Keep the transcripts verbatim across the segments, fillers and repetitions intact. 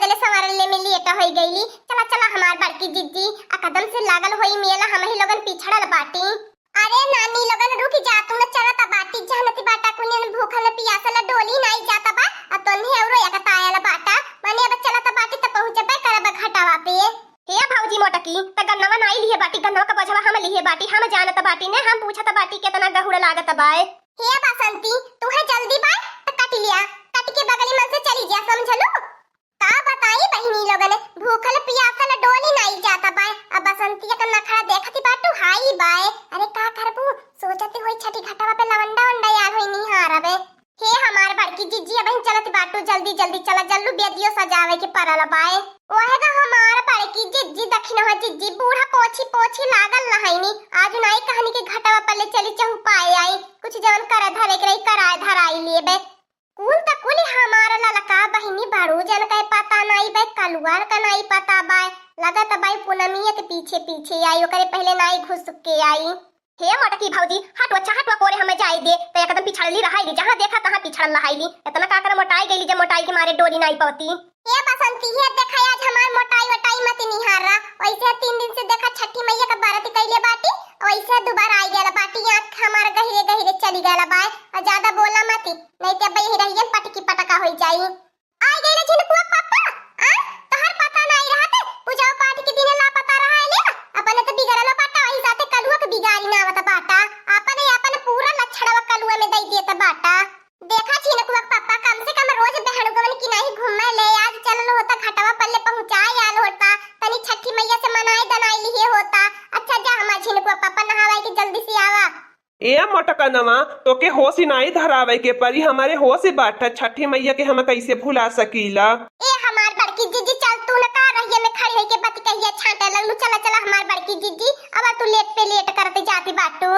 जले संवरले में लेट होई गईली। चला, चला हमार बड़की जिज्जी, आ कदम से लागल होई मेला, हमही लोगन पिछड़ल बाटी। अरे नानी लोगन रुकि जा, तू न चलत बाटी, जानती बाटा कुनियन भूखल पियासल डोली नाई जात बा, आ तोन्हे औरो एकतायल बाटा, मने अब चलत बाटी त पहुँचबे करब घटवा पे। हे भौजी मोटकी, त गन्नवा नाई लिहे बाटी, गन्नवा का बोझवा हम लिहे बाटी, हम जानत बाटी ने, हम पूछत बाटी केतना गहुड़ लागत बाय। हे बसंती, तुहे जल्दी बाय त कटि लिया, कटि के बगली मन से चली जा, समझलू? का बताई बहिनी लोगन, भूखल पियासल डोली नाई जात बाय। अब बसंतिया का नखरा देखत बाटू हाई बाय। अरे का करबू, सोचत होई छठी घटवा पे लवंडा वंडा यार होई निहारबे। हे हमार बड़की जिज्जी, अबहिन चलत बाटू, जल्दी जल्दी चला, जल्लू बेदियो सजावे के परल बाय। ओहे गा हमार बड़की जिज्जी, दखिनवा जिज्जी, बूढ़ा पोछी पोछी लागल रहैनी, आज नाई कहनी के घटवा पर ले चली चहुपाए आई, कुछ जवन करे धरे के रही कराए धराई लेबे। कुल त कुल हमार ललका बहिनी बड़ू जन के पता नाई बे, कलुआ का नाई पता बाय। लगत बाई पूनमिया के पीछे पीछे आई, ओकरे पहले नाई घुस के आई। हे मोटकी भौजी, हटवा, अच्छा हटवा, कोरे हमें जाए दे, त एकदम पिछड़ली रहाइली, जहाँ देखा तहाँ पिछड़ल रहाइली। इतना का कर मोटाई गईली, जब मोटाई के मारे डोरी नाई पवती। हे बसंती, हे देखा आज हमार मोटाई वटाई मत निहारा, वैसे तीन दिन से देखा छठी मैया का बरत कइले बाटी, वैसे दुबारा आई गल बाटी, आँख हमार गहिरे गहिरे चली गल बाय, और ज्यादा बोला मती। नहीं ते अब यही रहियन पटकी पटका होई जाई। आई गइले झिनकुआ पापा, आ? तोहर पता नाई रहत, पूजा पाठ के दिने लापता रहा ले, अपने तो बिगड़ल बाटा, वही साथे कलुआ के बिगाड़ी ना आवत बाटा, अपने अपन पूरा लक्षणवा कलुआ में दई देत बाटा। देखा झिनकुआ पापा, कम से कम रोज बहन गवन की नहीं घूमे ले, आज चलल होता घटवा पर ले पहुँचाए आल होता, तनी छठी मैया से मनाए दनाए लिए होता। अच्छा जा हमार झिनकुआ पापा नहावाए के जल्दी से आवा। ए मोटकनवा, तोके होश ही नाई धरावे के परी, हमरे होश ही बाटे, छठी मैया के हम कैसे भुला सकीला? ए हमार बड़की जिज्जी, चल तू न का रहिया में खड़ी होइके बतिकहिया छांटे लगलू, चला चला हमार बड़की जिज्जी, अब तू लेट पे लेट करते जाती बाटू।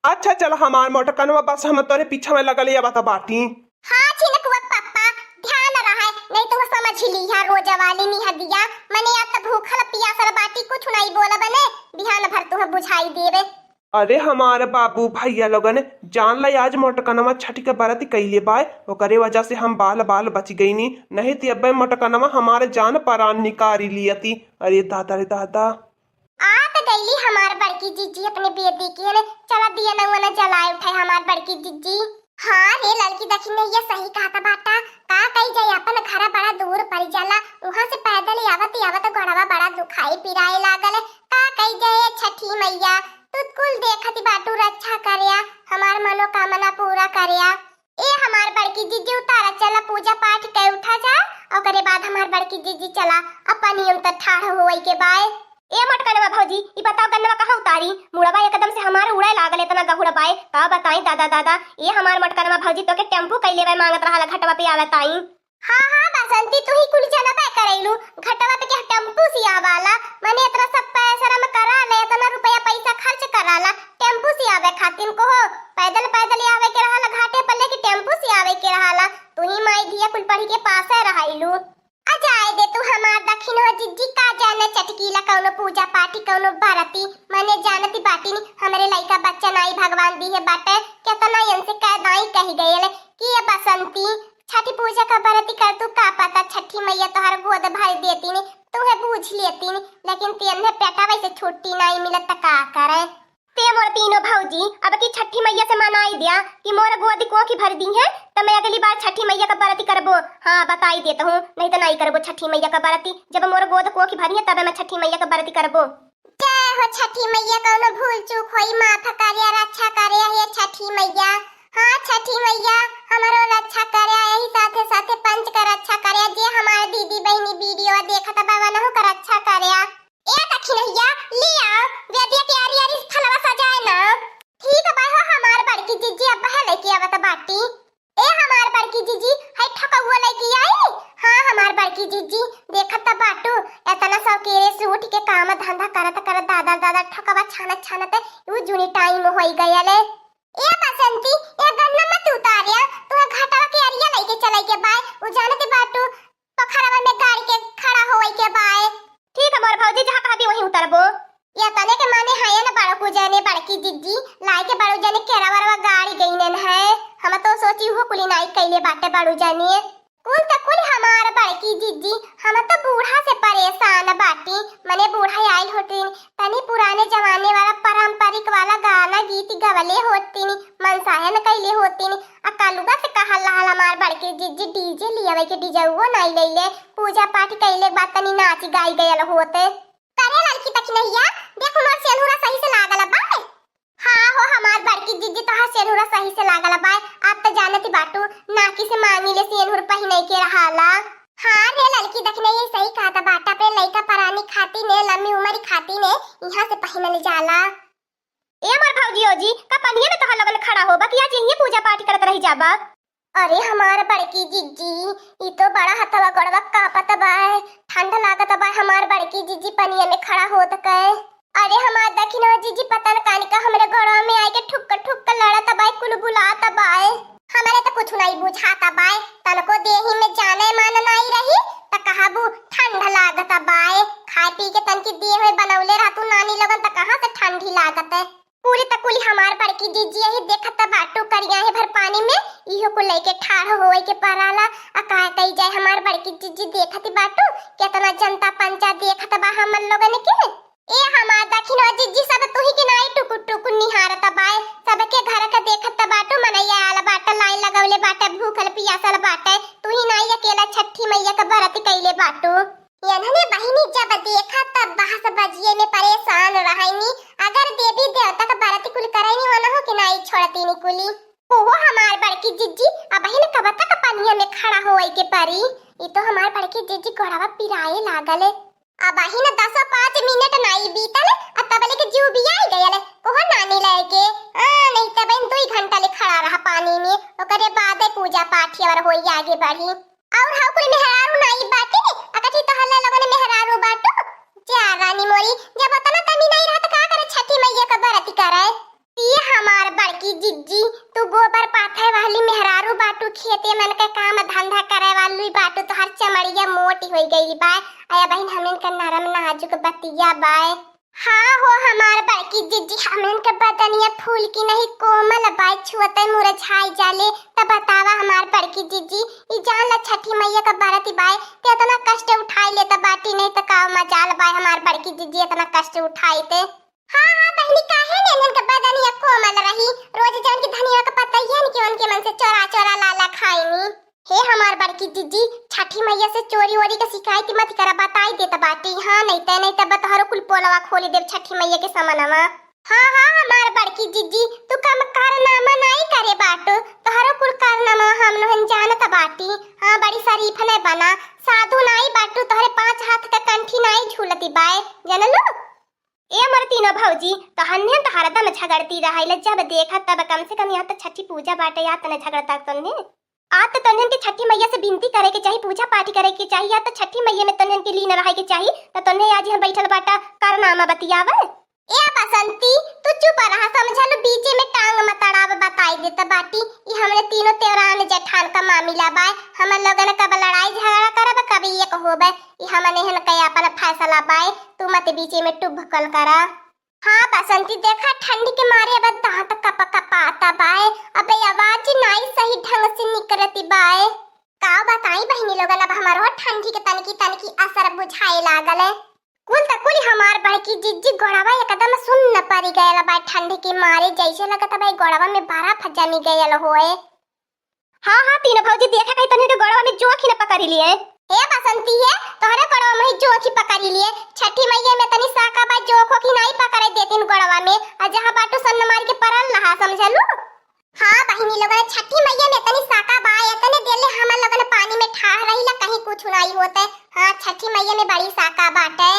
अच्छा चल हमार मोटकनवा, बस हम तोरे पीछा में लगल या बता बाटी। हाँ झिनकुआ पापा, ध्यान रहे, नहीं तो वो समझ ही ली है रोज वाली निहदिया, मने या तो भूखल पियासल बाटी, कुछ नहीं बोला बने, बिहान भर तुह बुझाई देवे। अरे हमार बाबू भैया लोगन, जान ला आज मोटकनवा छठी के बरत कइले बाय, ओकरे वजह से हम बाल बाल बच गईनी, नहीं त अब्बे मोटकनवा हमार जान परान निकारी लियती। अरे दादा रे दादा। आ त गईली हमार बड़की जिज्जी अपने बेदी के ने, चला दिया नउआ न जलाए उठाए हमार बड़की जिज्जी। हाँ रे लड़की दखिनैया सही कहत बाटा, का कई जाए अपन घर बड़ा दूर पड़ जाला, उहाँ से पैदल आवत आवत गोड़वा बड़ा दुखाई पिराए लागल, का कई जाए छठी मैया, तू कुल देखत बाटू, रक्षा करया, हमार मनोकामना पूरा करया। ए हमार बड़की जिज्जी, उतारा, चला पूजा पाठ के उठा जा, ओकरे बाद हमार बड़की जिज्जी चला, अपन नियम त ठाढ़ होई के बाय। ए मोटकनवा भौजी, ई बताओ गन्नवा कहाँ उतारी? मुड़वा एकदम से हमार उड़े लागल, इतना गहुड़ा बाय, का बताई दादा दादा। ए हमार मोटकनवा भौजी, तोके टेम्पू कइले बाय, मांगत रहा घटवा पे आवत आई। हाँ, हाँ, बसंती, तू ही कुल जनबे करैलू। घटवा पे के टेम्पू से आवाला, मने इतना सब पैसा में करा ले, इतना रुपया पैसा खर्च कराला, टेम्पू से आवे खातिर को हो? पैदल, पैदल आवे के रहाला घाटे पर, लेके टेम्पू से आवे के रहाला। तू ही माई धिया कुल पढ़ी के पासे रहैलू। आ जाए दे तू हमार दखिन हो जिज्जी, का जाने चटकीला कौनो पूजा पाठी, कौनो बरती, मने जानती बाटी नी, हमरे लइका बच्चा नाई भगवान दिहे बाटे, केतना यन से कैदाई कही गयल कि ये बसंती, छठी पूजा का बरती कर तू, का पता छठी मैया तोहर गोद भर देती नी, तुहे बूझ लेती नी, लेकिन तेन्हे पेटवा से छुट्टी नाई मिलत त का करे। ते मोर तीनों भौजी, अब की छठी मैया से मनाई दिया कि मोर गोद कोखी भर दीहे, त मैं अगली बार छठी मैया का बरती करबो। हाँ, बताई देत हूँ, नहीं त नाई करबो छठी मैया का बरती। जब मोर गोद कोखी भरिहे, तब मैं छठी मैया का बरती करबो। जय हो छठी मैया, कौनो भूल चूक होई, माफ करिया, रक्षा करिया हे छठी मैया। हाँ छठी मैया, हमरो रक्षा करिया, यही साथे साथे पंच का रक्षा करिया, जे हमार दीदी बहिनी वीडियो देखत बा, वनहु का रक्षा करिया। ए दखिनैया, ले आओ, वेदिया के आरी आरी फलवा सजाए ना। ठीक बा हो हमार बड़की जिज्जी, अब है लेके आवत बाटी। ए हमार बड़की जिज्जी, है ठकउआ लेके आई? हाँ हमार बड़की जिज्जी, देखत त बाटू, एतना सौकेरे से उठ के काम धंधा करत करत दादा दादा ठकवा छानत छानत उ जुनी टाइम होई गया ले। ए बसंती, ए गन्ना मत उतारिया, तुहे घाटवा के अरिया लेके चले के बाय, उ जानते बाटू, पोखरवा में गाड़ी के खड़ा होए के बाय। ठीक है मोर भौजी, जहाँ कहबी वहीं उतरबो। या तने के माने है न बड़कू जने, बड़की जिज्जी, लाई के बड़ू जने केरा वरवा गाड़ी गईनन है। हम तो सोची हो कुली नाई कैले बाटे बड़ू जने। कुल त कुल हमार बड़की जिज्जी, हम त बूढ़ा से परेशान बाटी। मने बूढ़ा आइल होतिन, तनी पुराने जमाने वाला पारंपरिक वाला गाना गीत गवले होतिन, मनसायन कइले होतिन। आ कलुआ से कहल रहल हमार बड़की जिज्जी, डीजे लियावे के, डीजेवो नाई लइले, पूजा पाठ कइले के बाद तनी नाच गाई गयल होते। करे ललकी दखिनहिया, देख मोर सेनुरा सही से लागल बा। हाँ हो हमार बड़की जिज्जी, तोहार सेनुरा सही से लागल बा। आप त जानत बाटू, नाकी से मांगी ले सेनुर पहिने के रहाला। हाँ रे ललकी दखिनहिया, सही कहत बाटा, अपने लइका परानी खाती ने, लम्बी उमर खाती ने, इहाँ से पहिनल जाला। ए मोर भौजियो जी, का पनिया में तोहार लगन खड़ा होबा कि आज यहीं पूजा पाठ करत रही जाबा? अरे हमार बड़की जिज्जी, ई तो बड़ा हथवा गोड़वा कांपत बा, ठंड लागत बा हमार बड़की जिज्जी, पनिया में खड़ा होत के। अरे हमार दखिनवा जिज्जी, पता न कानी का हमरे गोड़वा में आइके ठुक्क ठुक्क लड़त बा, कुलबुलात बा। हमरे त कुछ नाई बुझात बा, तनको देही में जाने मान नाई रही, त कहबू ठंड लागत बा। खाए पी के तनकी देह में बनौले रहतू नानी लोगन, त कहाँ से ठंडी लागत? पूरी त कुली हमार बड़की जिज्जी यही देखत बाटू, करिया है भर पानी में, इहो कुल लइके ठाढ़ होए के पराला। आ का कही जाए हमार बड़की जिज्जी, देखत बाटू, केतना जनता पंचा देखत बा हमन लोगन के। ए हमार दखिनवा जिज्जी, सब तुही के नाई टुकुर टुकुर निहारत बाए, सबके घर के देखत बाटू, मनैया आल बाटे, लाइन लगवले बाटे, भूखल पियासल बाटे, तुही नाई अकेला छठी मैया के बरत कइले बाटू। एन्हने बहिनी जब देखा तब बहस बजिए में परेशान रहनी। अगर देवी देवता के बरती कुल करैनी ओनहु के नाई छोड़तीनी कुली। ओहो हमार बड़की जिज्जी, अबहिन कब तक पनिया में खड़ा होए के परी? ई तो हमार बड़की जिज्जी गोड़वा पिराए लागल। अबहिन दस पाँच मिनट नाई बीतल, आ तबले के जीव बियाई गयल। ओहो नानी लेके, आ, नहीं तब इन दुई घंटा ले खड़ा रहा पानी में, ओकरे बादे पूजा पाठ और होई आगे बढ़ी। और हउ कुल मेहरारू नाई बाटे, अकठी तोहर लोगन मेहरारू बाटू। जा रानी मोरी, जब ओतना तमी नाई रहत का करे छठी मैया क बरत करे? ई हमार बड़की जिज्जी, तू गोबर पाथे वाली मेहरारू बाटू, खेते मन के काम धंधा करे वाली बाटू, तोहर चमड़िया मोटी होई गइल बा। अया बहिन हमन के नरम नाजुक बतिया बाय। हाँ हो हमार बड़की जिज्जी, हमन के बदनिया फूल की नहीं कोमल बाय, छुअते मुरझाई जाले। त बतावा हमार बड़की जिज्जी, ई जान ला छठी मैया का बरती बाय, ते इतना कष्ट उठाई लेत बाटी, नहीं त का मजाल बाय हमार बड़की जिज्जी इतना कष्ट उठाई ते। हाँ हाँ बहिनी, काहे ने इनन के बदनिया कोमल रही, रोज जान के धनिया का पतैया न के उनके मन से चोरा चोरा लाला खाइनी। हे हमार बड़की जिज्जी, छठी मैया से चोरी ओरी के शिकायत मत करा, बताई देत बाटी। हाँ, नहीं ते, नहीं ते बतहरो कुल पोलवा खोली देब छठी मैया के समनवा। हाँ, हाँ, हमार बड़की जिज्जी, तू कम कारनामा नाई करे बाटू, तोहरो कुल कारनामा हम लोगन जानत बाटी। हाँ, बड़ी शरीफ ने बना, साधु नाई बाटू, तोहरे पाँच हाथ के कंठी नाई झूलती बाय, जनलू? ए मोर तीनों भौजी, तोहन्हन त हरदम झगड़ती रहैले, जब देखा तब कम से कम यहाँ त छठी पूजा बाटे, या तने झगड़ता तोन्हे। आज त तोन्हन के छठी मैया से विनती करे के चाही, पूजा पाठ करे के चाही, या त छठी मैया में तोन्हन के लीन रहे के चाही, त तोन्हे आज यहाँ बैठल बाटा कारनामा बतियावे। ए बसंती, तू चुप रहा, समझलू, बीचे में टांग मत अड़ाव, बताई देत बाटी, ई हमरे तीनों तेवरान जेठान का मामिला बाय, हमन लोगन कब लड़ाई झगड़ा करब, कब एक होबे, ई हमन एहन के अपन फैसला बाय, तू मत बीचे में टुभकल करा। हाँ बसंती, देखा ठंडी के मारे अब दांत कप कपाता बाय, अबे आवाज नाई सही ढंग से निकरती बाय। का बताई बहिनी लोगन, अब हमरो ठंडी के तनकी तनकी असर बुझाए लागल है। कुल त कुल हमार बड़की जिज्जी गोड़वा एकदम सुन्न पड़ी गयल बा ठंडी के मारे, जैसे लगत बा गोड़वा में बर्फ जमी गयल होए। हाँ, हाँ, तीनों भौजी, देखा कहीं तन्हन के गोड़वा में जोंक ही न पकड़ी लिए। हे बसंती, हे, तोहरे गोड़वा में ही जोंक ही पकड़ी लिए। छठी मैया में तनी साका बा, जोंक ही नहीं पकड़े देतीन गोड़वा में। आ जहाँ बाटू सन्न मार के परल रहा, समझलू? हाँ, बहिनी लोगन, छठी मैया में तनी साका बा, एतने देर ले हमन लोगन पानी में ठाढ़ रहिला, कहीं कुछ नहीं होते। हाँ, छठी मैया में बड़ी साका बाटे।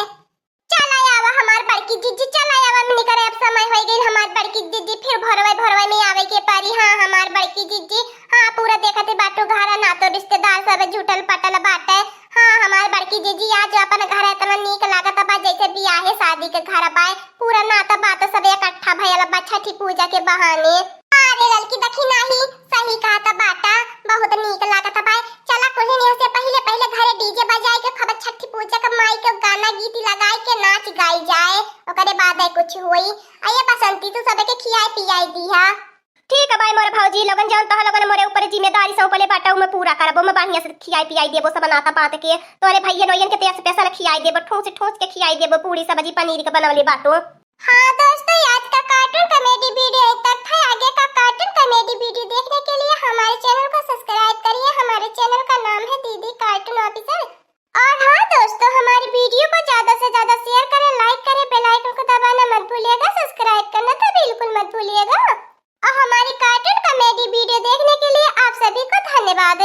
चला आवा हमार बड़की जिज्जी, चला आवा, हमनी करे अब समय होई गइल हमार बड़की जिज्जी, फिर भोरवे भोरवे में आवे के परी। हाँ हमार बड़की जिज्जी, हाँ पूरा देखत ही बाटू घरा ना तो रिश्तेदार सब जुटल पटल बाटे। हाँ हमार बड़की जिज्जी, आज अपन घर इतना नीक लागत बा जैसे बियाहे शादी के घर बाय, पूरा नाता बात सब इकट्ठा भयल बा छठी पूजा के बहाने। अरे ललकी दखिनही, सही कहत बाटा, बहुत नीक लागत बा। चला कुल्हिन यहाँ से पहिले पहिले घरे डीजे बजाए के खूब छठी पूजा के माई के गाना गीत लगाए के नाच गाई जाए, ओकरे बाद कुछ होई। अये बसंती, तू सबके खियाए पियाए दिहा। ठीक है भाई मोर भौजी लोगन, जौन तोह लोगन मोरे ऊपर जिम्मेदारी सौंपले बाटो, मैं पूरा करबो, मैं बढ़िया से खियाई पियाई देबो सब नाता पात के। तोरे भैया नोयन के तेज स्पेशल खियाई देबो, ठूस ठूस के खियाई देबो, पूरी सब्जी पनीर के बनवले बाटो। हाँ दोस्तों, आज का कार्टून कॉमेडी वीडियो यहीं तक था। आगे का कार्टून कॉमेडी वीडियो देखने के लिए हमारे चैनल को सब्सक्राइब करिए। हमारे चैनल का नाम है दीदी कार्टून ऑफिशियल। और हाँ दोस्तों, हमारी वीडियो को ज्यादा से ज्यादा शेयर करें, लाइक करें, बेल आइकन को दबाना मत भूलिएगा, सब्सक्राइब करना तो बिल्कुल मत भूलिएगा। और हमारी कार्टून कॉमेडी वीडियो देखने के लिए आप सभी को धन्यवाद।